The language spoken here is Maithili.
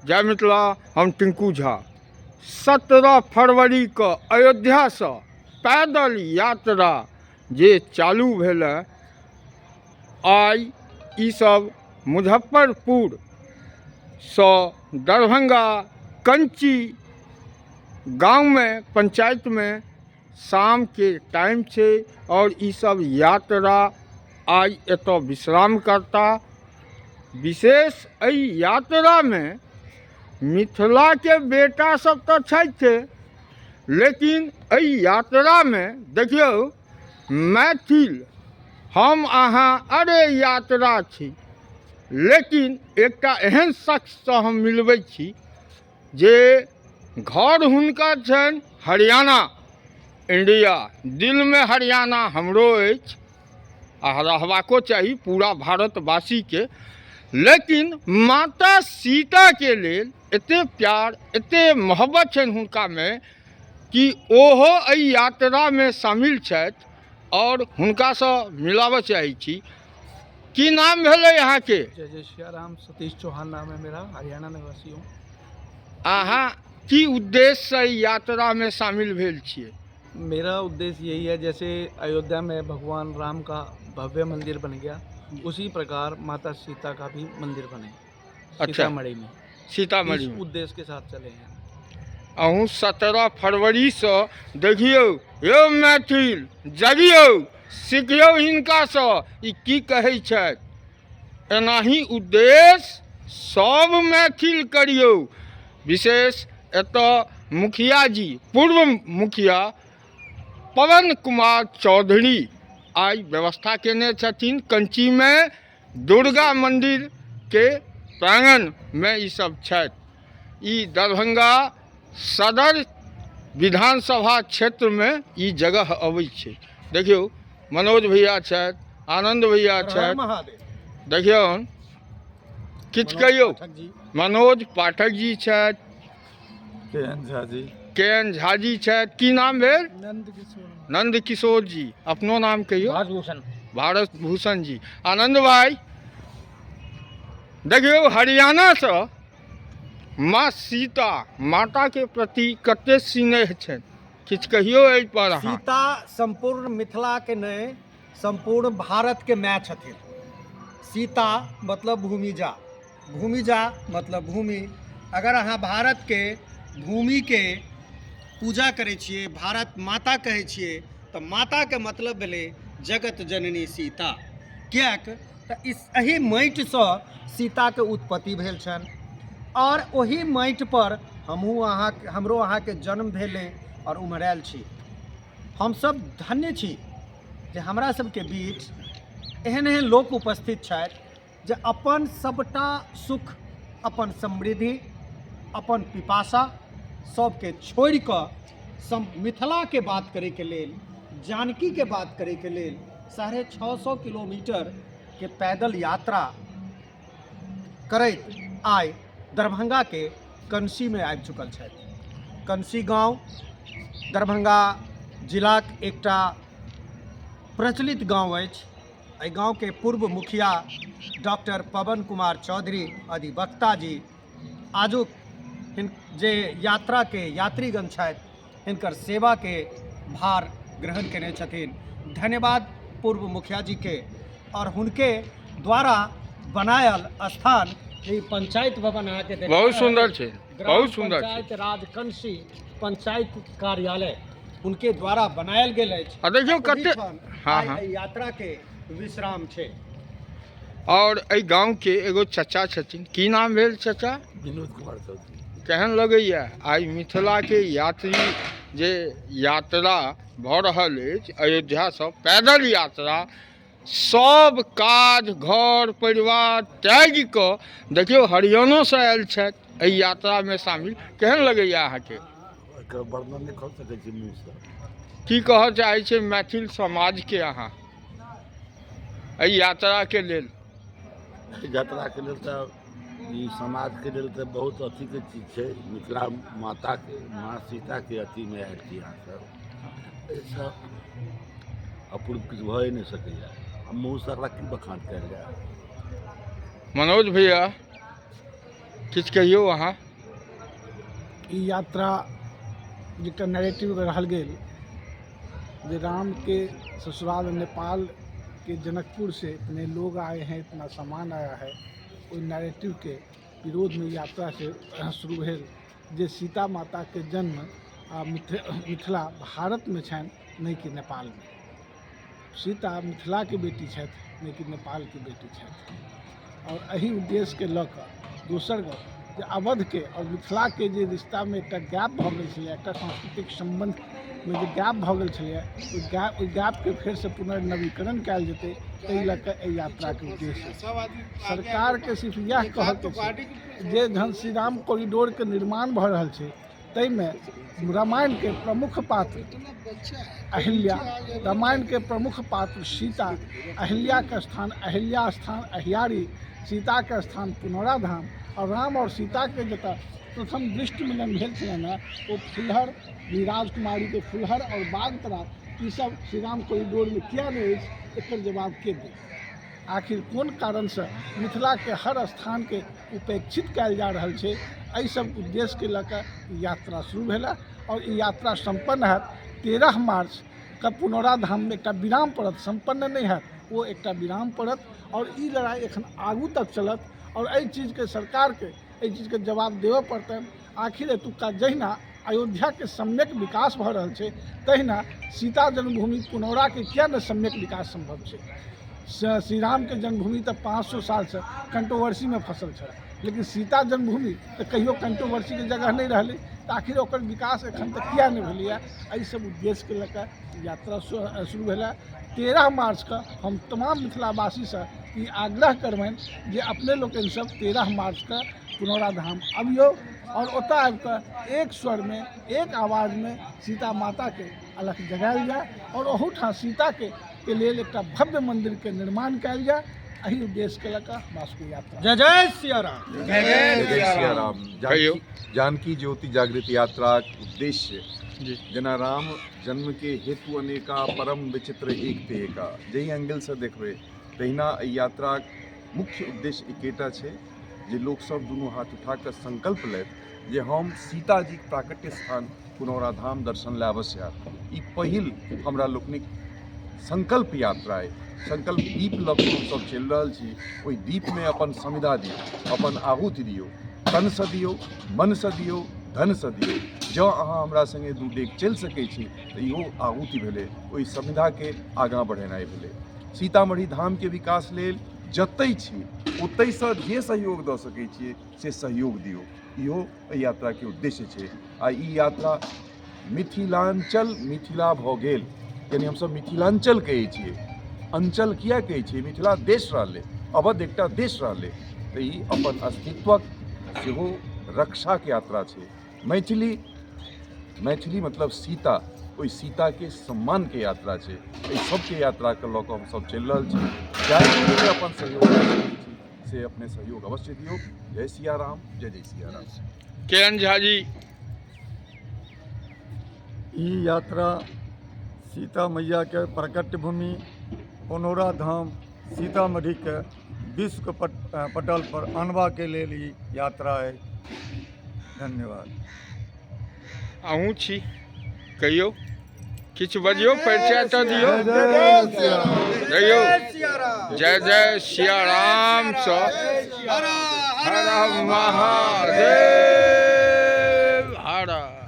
जय मिथिला, हम टिंकू झा। 17 फरवरी के अयोध्या से पैदल यात्रा जे चालू भेल है, आइ ई सब मुजफ्फरपुर से दरभंगा कंची गांव में पंचायत में शाम के टाइम छै और ई सब यात्रा आइ एतऽ विश्राम करता। विशेष एहि यात्रामे मिथिलाके बेटा सब तऽ छथि, लेकिन एहि यात्रामे देखियौ मैथिल हम अहाँ अरे यात्रा छी, लेकिन एकटा एहन शख्ससँ हम मिलबै छी जे घर हुनकर छनि हरियाणा, इंडिया, दिलमे हरियाणा हमरो अछि आ रहबाको चाही पूरा भारतवासीके, लेकिन माता सीताके लेल एते प्यार एते मोहब्बत छनि हुनकामे कि ओहो एहि यात्रामे शामिल छथि और हुनकासँ मिलाबऽ चाहै छी। की नाम भेलै अहाँके? जय जय सिया राम, सतीश चौहान नाम है मेरा, हरियाणा निवासी हूँ। अहाँ की उद्देश्यसँ एहि यात्रामे शामिल भेल छियै? मेरा उद्देश्य यही है, जैसे अयोध्या में भगवान राम का भव्य मंदिर बन गया, उसी प्रकार माता सीता का भी मंदिर बने। सीतामढ़ी में। सीतामढ़ी इस में। उद्देश्य के साथ चले हैं। अहूँ 17 फरवरीसँ देखियौ यौ मैथिल जगियौ, सिखियौ हिनकासँ ई की कहै छथि। एनाही उद्देश्य सब मैथिल करियौ। विशेष एतऽ मुखिया जी, पूर्व मुखिया पवन कुमार चौधरी आइ व्यवस्था केने छथिन। कंचीमे दुर्गा मंदिरके प्रांगणमे ई सब छथि। ई दरभंगा सदर विधानसभा क्षेत्रमे ई जगह अबै छै। देखियौ मनोज भैया छथि, आनंद भैया छथि, देखियौ किछु कहियौ। मनोज पाठक जी छथि, के एन झा जी, के एन झा जी छथि। की नाम भेल? नंद किशोर जी। अपनो नाम कहियौ। भारत भूषण। भारत भूषण जी। आनंद भाई, देखियौ हरियाणासँ माँ सीता माताके प्रति कते स्नेह छनि, किछु कहियौ एहि पर अहाँ। सीता सम्पूर्ण मिथिलाके नहि, सम्पूर्ण भारतके माय छथिन। सीता मतलब भूमिजा, भूमिजा मतलब भूमि। अगर अहाँ भारतके भूमिके पूजा करै छियै, भारत माता कहै छियै, तऽ माताके मतलब भेलै जगत जननी सीता। किएक तऽ इस एहि माटिसँ सीताके उत्पत्ति भेल छनि आओर ओहि माटि पर हमहूँ अहाँ, हमरो अहाँके जन्म भेलै आओर उमरायल छी। हमसभ धन्य छी जे हमरा सबके बीच एहन एहन लोक उपस्थित छथि जे अपन सबटा सुख, अपन समृद्धि, अपन पिपासा सबके छोड़ि कऽ मिथिलाके बात करैके लेल, जानकीके बात करैके लेल 650 किलोमीटर के पैदल यात्रा करैत आइ दरभंगाके कंसीमे आबि चुकल छथि। कंसी गाँव दरभंगा जिलाक एकटा प्रचलित गाँव अछि। एहि गाँवके पूर्व मुखिया डॉक्टर पवन कुमार चौधरी अधिवक्ता जी आजुक जे यात्राके यात्रीगण छथि हिनकर सेवाके भार ग्रहण केने छथिन। धन्यवाद पूर्व मुखिया जी के और हुनके द्वारा बनायल स्थान ई पंचायत भवन अहाँके देखा बहुत रहल सुंदर अछि। छै, ग्राम बहुत सुंदर छै। पंचायत राज कंसी पंचायत कार्यालय हुनके द्वारा बनायल गेल अछि। आ देखियौ कते ओहिठाम हाँ, आइ हाँ। एहि यात्रा के विश्राम छै। और एहि गांव के एगो चचा छथिन, की नाम भेल चचा? विनोद कुमार चौधरी। केहन लगैया आइ मिथिला के यात्री जे यात्रा भऽ रहल अछि अयोध्यासँ पैदल यात्रा, सब काज घर परिवार त्यागि कऽ देखियौ हरियाणोसँ आयल छथि एहि यात्रामे शामिल, केहन लगैया अहाँके? एकर वर्णन नहि कऽ सकै छी मुँहसँ। की कहऽ चाहै छियै मैथिल समाजके अहाँ एहि यात्राके लेल? एहि यात्राके लेल तऽ ई समाजके लेल तऽ बहुत अथीके चीज छै। मिथिला माताके, माँ सीताके अथीमे आयल छी अहाँसभ, एहिसँ अपूर्व किछु भए नहि सकैए। आ मुँहसँ एकरा की बखान कयल जाय। मनोज भैया, किछु कहियौ अहाँ। ई यात्रा एकटा नैरेटिव रहल गेल जे राम के ससुराल नेपाल के जनकपुर से इतने लोग आए हैं, इतना सामान आया है, ओहि नैरेटिवके विरोधमे यात्रा से शुरू भेल जे सीता माताके जन्म आ मिथिला भारतमे छनि, नहि कि नेपालमे। सीता मिथिलाके बेटी छथि, नहि कि नेपालके बेटी छथि। आओर एहि उद्देश्यके लऽ कऽ दोसर गप जे अवधके आओर मिथिलाके जे रिश्तामे एकटा गैप भऽ गेल छलैए, एकटा सांस्कृतिक सम्बन्धमे जे गैप भऽ गेल छलैए, ओहि गैपके फेरसँ पुनर्नवीकरण कयल जेतै, ताहि लऽ कऽ एहि यात्राके उद्देश्य। सरकारके सिर्फ इएह कहऽके छै जे जहन श्री राम कॉरिडोरके निर्माण भऽ रहल छै, ताहिमे रामायणके प्रमुख पात्र अहिल्या, रामायणके प्रमुख पात्र सीता, अहिल्याके स्थान अहिल्या स्थान अहियारी, सीताके स्थान पुनौरा धाम, आओर राम आओर सीताके जतऽ प्रथम दृष्टि मिलन भेल छलनि हेँ ओ फुलहर, राजकुमारीके फुलहर आओर बागतरा, ईसब श्री राम कॉरिडोरमे किया नहि अछि, एकर जवाब के देत? आखिर कोन कारणसँ मिथिलाके हर स्थानके उपेक्षित कयल जा रहल छै? एहि सब उद्देश्यके लऽ कऽ ई यात्रा शुरू भेल आओर ई यात्रा सम्पन्न हैत 13 मार्चके पुनौरा धाममे। एकटा विराम पड़त, सम्पन्न नहि हैत, ओ एकटा विराम पड़त आओर ई लड़ाइ एखन आगू तक चलत। आओर एहि चीजके सरकारके एहि चीजके जवाब देबऽ पड़तनि। आखिर एतुक्का जहिना अयोध्याके सम्यक विकास भऽ रहल छै, तहिना सीता जन्मभूमि पुनौराके किया नहि सम्यक विकास सम्भव छै? श्री रामके जन्मभूमि तऽ 500 सालसँ कंट्रोवर्सीमे फसल छल, लेकिन सीता जन्मभूमि तऽ कहियो कंट्रोवर्सीके जगह नहि रहलै, तऽ आखिर ओकर विकास एखन तक किया नहि भेलैए? एहि सब उद्देश्यके लऽ कऽ यात्रा शुरू भेलै। 13 मार्चके हम तमाम मिथिलावासीसँ ई आग्रह करबनि जे अपने लोकनि सब 13 मार्चके पुनौरा धाम अबियौ आओर ओतऽ आबिकऽ एक स्वरमे, एक आवाजमे सीता माताके अलख जगायल जाय आओर ओहूठाम सीताके के लेल एकटा भव्य मन्दिरके निर्माण कयल जाय। एहि उद्देश्यके लऽ कऽ हमरा सबके यात्रा। जय जय सिया राम। जय जय सिया राम। कहियौ। जानकी ज्योति जागृत यात्राक उद्देश्य जी। जेना राम जन्म के हेतु अनेका परम विचित्र एक ते एका, जाहि एंगलसँ देखबै तहिना एहि यात्राक मुख्य उद्देश्य एकेटा छै जे लोकसभ दुनू हाथ उठा कऽ संकल्प लेत जे हम सीताजीक प्राकट्य स्थान पुनौरा धाम दर्शन लए अवश्य आयब। ई पहिल हमरा लोकनिक संकल्प यात्रा अइ। संकल्प दीप लऽ कऽ हमसभ चलि रहल छी। ओहि दीपमे अपन समिधा दियौ, अपन आहुति दियौ, तनसँ दियौ, मनसँ दियौ, धनसँ दियौ। जँ अहाँ हमरा सङ्गे दू डेग चलि सकै छी तऽ इहो आहुति भेलै, ओहि समिधाके आगाँ बढ़ेनाइ भेलै। सीतामढ़ी धामके विकास लेल जतहि छी ओतहिसँ जे सहयोग दऽ सकै छियै से सहयोग दियौ, इहो एहि यात्राके उद्देश्य छै। आ ई यात्रा मिथिलाञ्चल मिथिला भऽ गेल, यानी हमसभ मिथिलाञ्चल कहै छियै, अञ्चल किया कहै छियै? मिथिला देश रहलै, अवध एकटा देश रहलै, तऽ ई अपन अस्तित्वक सेहो रक्षाके यात्रा छै। मैथिली, मैथिली मतलब सीता, ओहि सीताके सम्मानके यात्रा छै। एहि सबके यात्राके लऽ कऽ हमसभ चलि रहल छी। जाहि रूपमे अपन सहयोग दऽ सकै छी से अपने सहयोग अवश्य दियौ। जय सिया राम, जय जय सिया राम। के एन झा जी। ई यात्रा सीता मैया के प्रकट भूमि पुनौरा धाम सीतामढ़ी के विश्व के पटल पर आनबा के लेल ई यात्रा है। धन्यवाद। अहूँ छी, कहियौ, किछु बजियौ, परिचय तऽ दियौ। कहियौ। जय जय सिया राम। सँ हर हर महादेव।